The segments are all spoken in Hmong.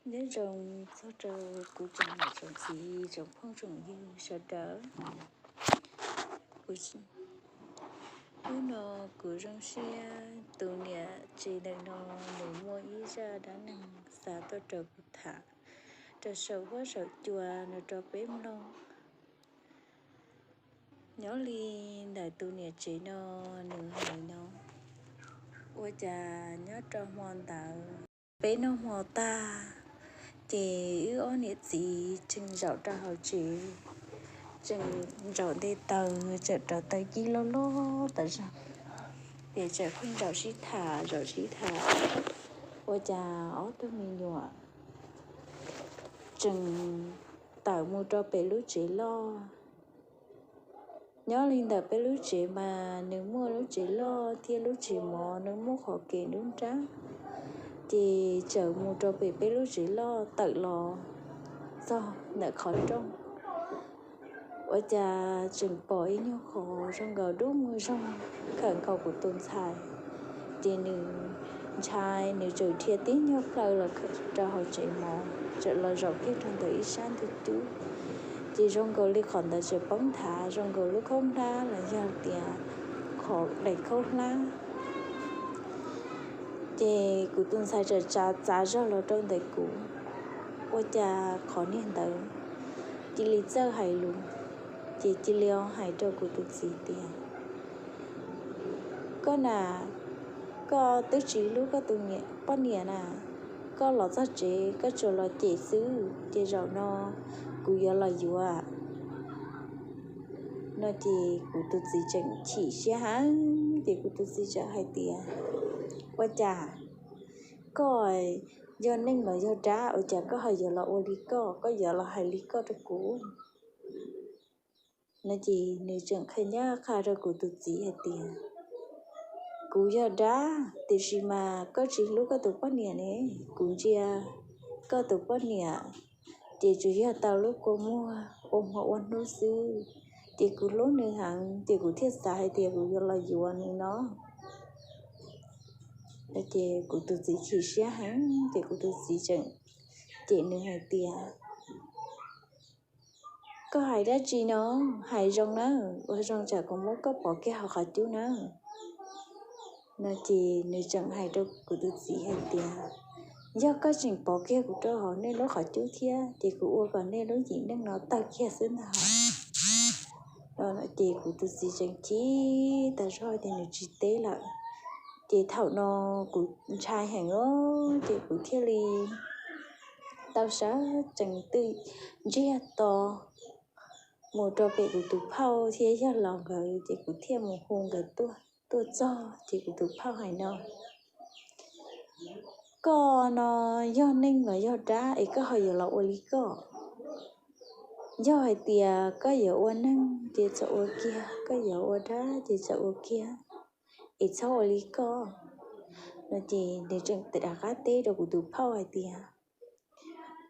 Nyob zoo txog rau kuv tsoom niam tsoom txiv tsoom phooj tsoom ywg sawv daws. Hnub no kuv zoo siab tus niam tsev ntawm no nws muaj ib zaj dab neeg xa tuaj rau kuv tham rau saum huab saum cua no rau peb mloog. Nyob li ntawm tus niam tsev no nws hais no, ua cas nyob rau hmo ntawd peb noj hmo tag, ces wb ob niam txiv tseem zaum rau hauv tsev, tseem zaum nte taws, tseem rauv taws ci loj loj tas zog, ces tseem pheej zaum sib tham zaum sib tham, ua cas ob tug me nyuam tseem tawm mus rau pem lub tsev loj. Nyob li ntawm peb lub tsev mas nws muaj lub tsev loj thiab lub tsev mov, nws muaj qhov kev nruab nrab, ces txawm mus rau pem peb lub tsev loj tawm los txog ntawm qhov rooj, ua cas tseem pom ib nyuag qhov zoo nkaus dub muag zog khawm nkaus kuv tus ntxhais. Ces nws ntshai, nws txawm dhia tib nyuag plaws los rau hauv tsev mov, txawm los zaum kiag rau ntawm ib sab ntug cub, ces zoo nkaus li qhov ntawd tseem poob nthav zoo nkaus lub khaub hlab los yog tias qhov daim khaub hlab. Ces kuv tus ntxhais txawm tsa txav zog los rau ntawm kuv, ua cas qhov niag ntawd cia li txawj hais lus, ces cia li hais rau kuv tus txiv tias, Koj na, koj twb tsis hlub koj tus poj niam na, koj los txog tsev koj tsuas los cem xwb, ces zaum no kuv yuav los yuav. No ces kuv tus txiv tseem chim siab heev, ces kuv tus txiv tseem hais tias, Ua cas koj yog neeg los yog dab, ua cas koj ho yuav los ua li koj, koj yuav los hais li koj rau kuv? No ces nws tseem qhia ncaj qha rau kuv tus txiv hais tias, Kuv yog dab, tiam sis mas koj tsis hlub koj tus poj niam ne. Kuv ntsia koj tus poj niam ces tsuas yog tau lub kua muag ua hmo ua hnub xwb, ces kuv hlub nws heev, ces kuv thiaj xav hais tias kuv yuav los yuav nws no. Ces kuv tus txiv chim siab heev, ces kuv tus txiv tseem cem nws hais tias, Koj hais dab tsi no? Hais zoo na, ua zoo tsam kuv muab koj pov kiag hauv qhov cub na. No ces nws tseem hais rau kuv tus txiv hais tias, Yog koj tseem pov kiag kuv rau hauv nej lub qhov cub thiab, ces kuv ua kom nej lub yim neej no tawg kiag xwb ntag. Ces kuv tus txiv tseem chim tas zog ces nws tsis teb lawm. Ces thaum no kuv ntshai heev os, ces kuv thiaj li tau sawv tsees twj ntsiag to mus rau pem kuv tus phauj thiab yawg laus nkawd, ces kuv thiaj mus hu nkawd tuaj. Tuaj txog ces kuv tus phauj hais no, Koj no yog neeg los yog dab es koj ho yuav los ua li koj? Yog hais tias koj yuav ua neeg ces txawm ua kiag, koj yuav ua dab ces txawm ua kiag, es txhob ua li koj. No ces nws tseem rov qab teb rau kuv tus phauj hais tias,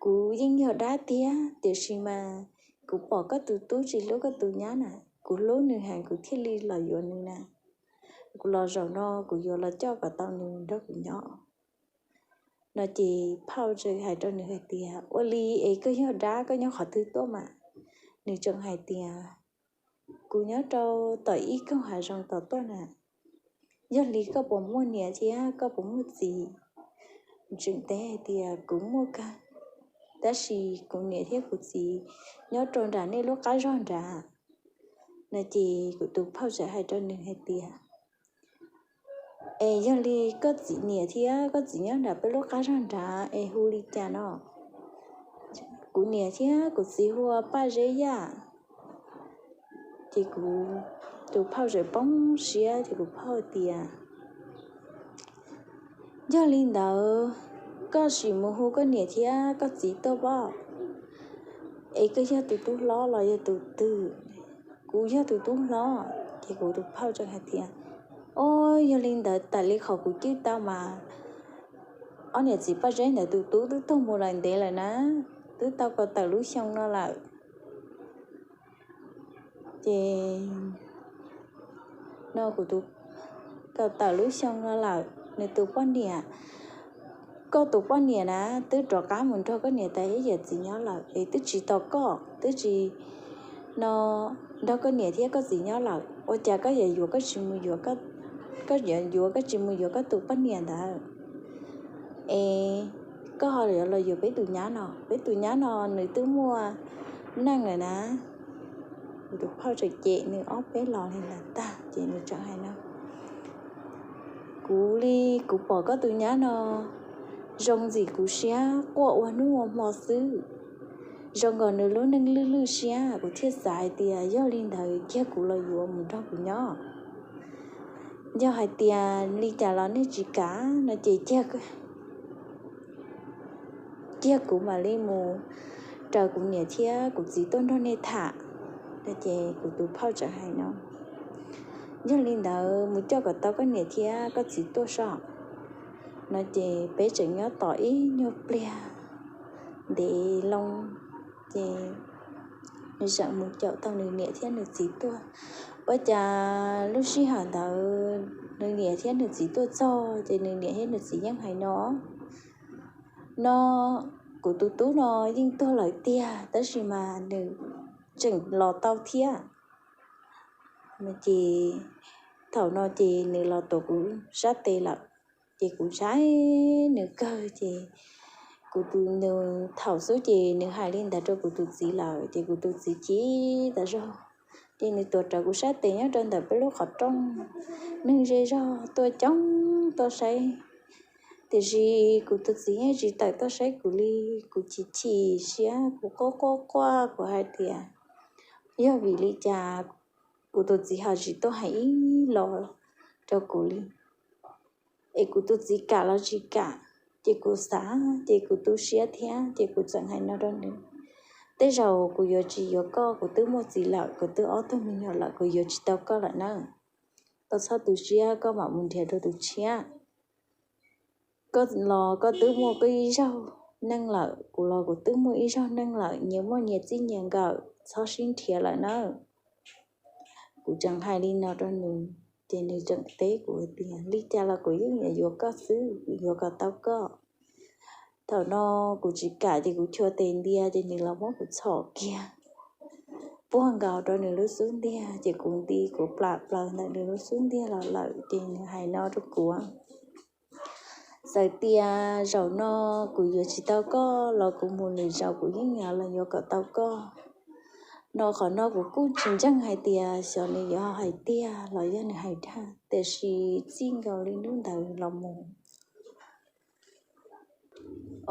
Kuv yeej yog dab tiag, tiam sis mas kuv pom koj tus tub tsis hlub koj tus nyab na, kuv hlub nws heev kuv thiaj li los yuav nws na. Kuv los zaum no kuv yuav los coj kom tau nws nrog kuv nyob. No ces phauj tseem hais rau nws hais tias, Ua li es koj yog dab koj nyob qhov twg tuaj mas? Nws tseem hais tias, Kuv nyob rau tom ib koog hav zoov tom tuaj na. Yog li koj puas muaj niam thiab koj puas muaj txiv? Tseem teb hais tias, Kuv muaj kawg, tab sis kuv niam thiab kuv txiv nyob rau nram nej lub qab zog nrad. No ces kuv tus phauj tseem hais rau nws hais tias, Es yog li koj txiv niam thiab koj txiv nyob nram peb lub qab zog nrad es hu li cas no? Kuv niam thiab kuv txiv hu ua Paj Zeb Yaj. Ces kuv tus phauj tseem poob siab ces kuv phauj tias, Yog li ntawd koj sim mus hu koj niam thiab koj txiv tuaj pab, es koj yog tus tub hlob los yog tus twg? Kuv yog tus tub hlob. Ces kuv tus phauj tseem hais tias, Os, yog li ntawd tas li qhov kuv cwj tau mas ob niam txiv Paj Zeb ntawd tus tub twb tuag mus lawm ntev lawm na, twb tau kaum tawm lub xyoo no lawm. Ces no kuv tus, kaum tawm lub xyoo no lawm, nws tus poj niam koj tus poj niam na twb rov qab mus nrog koj niam tais thiab yawm txiv nyob lawm es twb tsis tos koj, twb tsis no nrog koj niam thiab koj txiv nyob lawm, ua cas koj yuav yuav koj tsis mus yuav, koj yuav yuav koj tsis mus yuav koj tus poj niam ntawd es koj ho yuav los yuav peb tus nyab no? Peb tus nyab no nws twb muaj neej lawm na. Kuv tus phauj tseem cem nws ob peb los li ntawd tag ces nws tseem hais no, kuv li kuv pom koj tus nyab no zoo ntxim kuv siab quaj ua hnub ua hmo xwb, zoo nkaus nws lub neej lwj lwj siab, kuv thiaj xav hais tias yog li ntawd cia kuv los yuav mus nrog kuv nyob. Yog hais tias li cas los nej tsis kam no ces cia kuv mam li mus raws kuv niam thiab kuv txiv tuaj nrog nej tham. No ces kuv tus phauj tseem hais no, yog li ntawd mus coj kom tau koj niam thiab koj txiv tuaj soj. No ces peb tseem nyob tos ib nyuag pliag ntev loo ces nws tseem mus caum tau nws niam thiab nws txiv tuaj. Ua cas lub sij hawm ntawd nws niam thiab nws txiv tuaj txog ces nws niam thiab nws txiv yeej hais no, no kuv tus tub no yeej tuag lawm tiag tab sis mas nws tseem los tau thiab. Ces thaum no ces nws los tuav kuv sab tes lawm, ces kuv ntshai nws kawg ces kuv tus, nws thaum xub ces nws hais li ntawd rau kuv tus txiv lawm ces kuv tus txiv chim tas zog. Ces nws tuav rawv kuv sab tes nyob rau ntawm peb lub qhov rooj, neeg zej zog tuaj coob tuaj saib, tiam sis kuv tus txiv yeej tsis tawm tuaj saib kuv li. Kuv chim chim siab, kuv quaj quaj quaj, kuv hais tias yog vim li cas kuv tus txiv ho tsis tuaj hais ib los rau kuv li, es kuv tus txiv kam los tsis kam, ces kuv xav ces kuv tu siab thiab ces kuv txawm hais no rau nws, tej zaum kuv yuav tsis yuav koj, kuv twb muaj txiv lawm, kuv twb ob tug me nyuam lawm, kuv yuav tsis tau koj lawm na. Koj txhob tu siab, koj mam mus nrhiav rau tus tshiab. Koj los koj twb muaj koj ib zaug neej lawm, kuv los kuv twb muaj ib zaug neej lawm, nyias muaj nyias txij nyias nkawm, txhob sib nrhiav lawm nawb. Kuv tseem hais li no rau nws, ces nws tseem teb kuv tias li cas los kuv yeej yuav yuav koj xwb, kuv yuav kom tau koj. Thaum no kuv tsis kam ces kuv chua tes ntia ces nws los muab kuv txhom kiag puag nkaus rau nws lub xub ntiag, ces kuv nti kuv plam plaws ntawm nws lub xub ntiag los lawm, ces nws hais no rau kuv, txawm tias zaum no kuv yuav tsis tau koj los kuv mus lwm zaus kuv yeej yuav los yuav kom tau koj. No qhov no kuv kuj tsis ntseeg hais tias xyov nws yuav hais tiag los yog nws hais dag, tiam sis txij nkaus li hnub ntawd los mus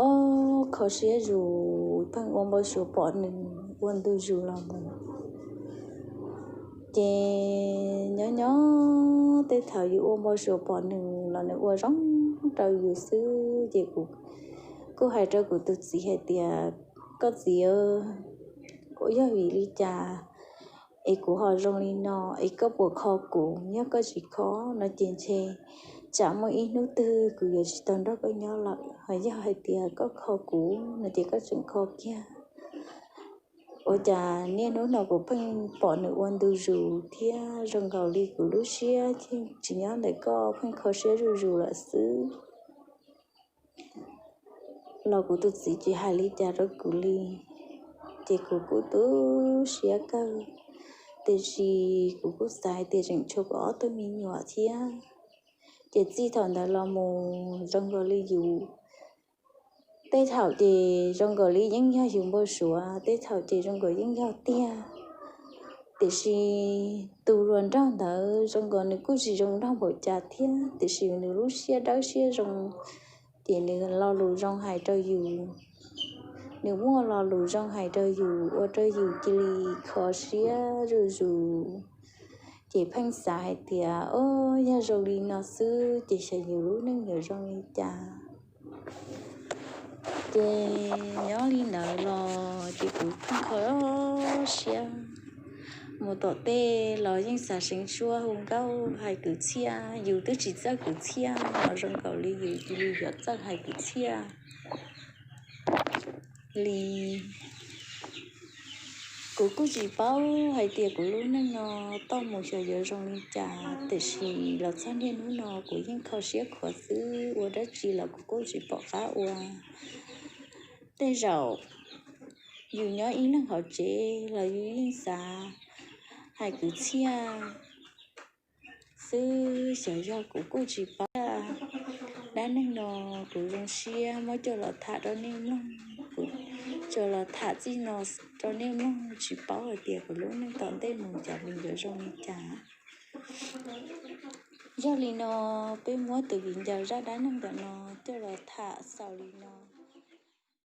ob kho siab zus, pheej ua npau suav pom nws ua ntu zus los mus. Ces nyob nyob tej thaum yus ua npau suav pom nws los nws ua zoo rau yus xwb, ces kuv kuj hais rau kuv tus txiv hais tias, koj txiv, yog vim li cas es kuv ho zoo li no, es koj puas kho kuv? Yog koj tsis kho no ces ntshe tsam muaj ib hnub twg kuv yuav tsis tau nrog koj nyob lawm. Ho yog hais tias koj kho kuv no ces koj tseem kho kiag. Ua cas niaj hnub no kuv pheej pom nws ua ntu zus thiab zoo nkaus li kuv lub siab tsis nyob ntawm koj, pheej kho siab zuj zus lawm xwb. Los kuv tus txiv tsis hais li cas rau kuv li, ces kuv kuj tu siab kawg. Tiam sis kuv kuj xav hais tias tseem tshuav kuv ob tug me nyuam thiab. Ces txij thaum ntawd los mus zoo nkaus li yus, tej thaum ces zoo nkaus li yeej yog yus npau suav, tej thaum ces zoo nkaus yeej yog tiag. Tiam sis tus hluas nraug ntawd zoo nkaus nws kuj tsis zoo nraug npaum cas thiab, tiam sis nws lub siab dawb siab zoo, ces nws lo lus zoo hais rau yus. Nws muaj lo lus zoo hais rau yus ua rau yus cia li kho siab zuj zus. Ces pheej xav hais tias, o, yog zoo li no xwb ces xyov yus lub neej yuav zoo li cas. Ces nyob li ntawd los ces kuv pheej kho siab. Mus tom tej los yeej xav seev suab hu nkauj hais kwv txhiaj, yus twb tsis txawj kwv txhiaj los zoo nkaus li yus cia li yuav txawj hais kwv txhiaj li. Kuv kuj tsis paub hais tias kuv lub neej no toj mus xyov yuav zoo li cas, tiam sis los txog niaj hnub no kuv yeej kho siab khuav xwb, ua dab tsi los kuv kuj tsis pom qab ua. Tej zaum yus nyob ib leeg hauv tsev los yus yeej xav hais kwv txhiaj xwb, xyov yog kuv kuj tsis paub. Dab neeg no kuv zoo siab muab coj los tham rau nej mloog, kuv coj los tham txij no rau nej mloog, tsis paub hais tias kuv lub neej tom ntej mus cov me yuav zoo li cas. Yog li no, peb muab tus viv ncaus zaj dab neeg ntawm no coj los tham xaus li no.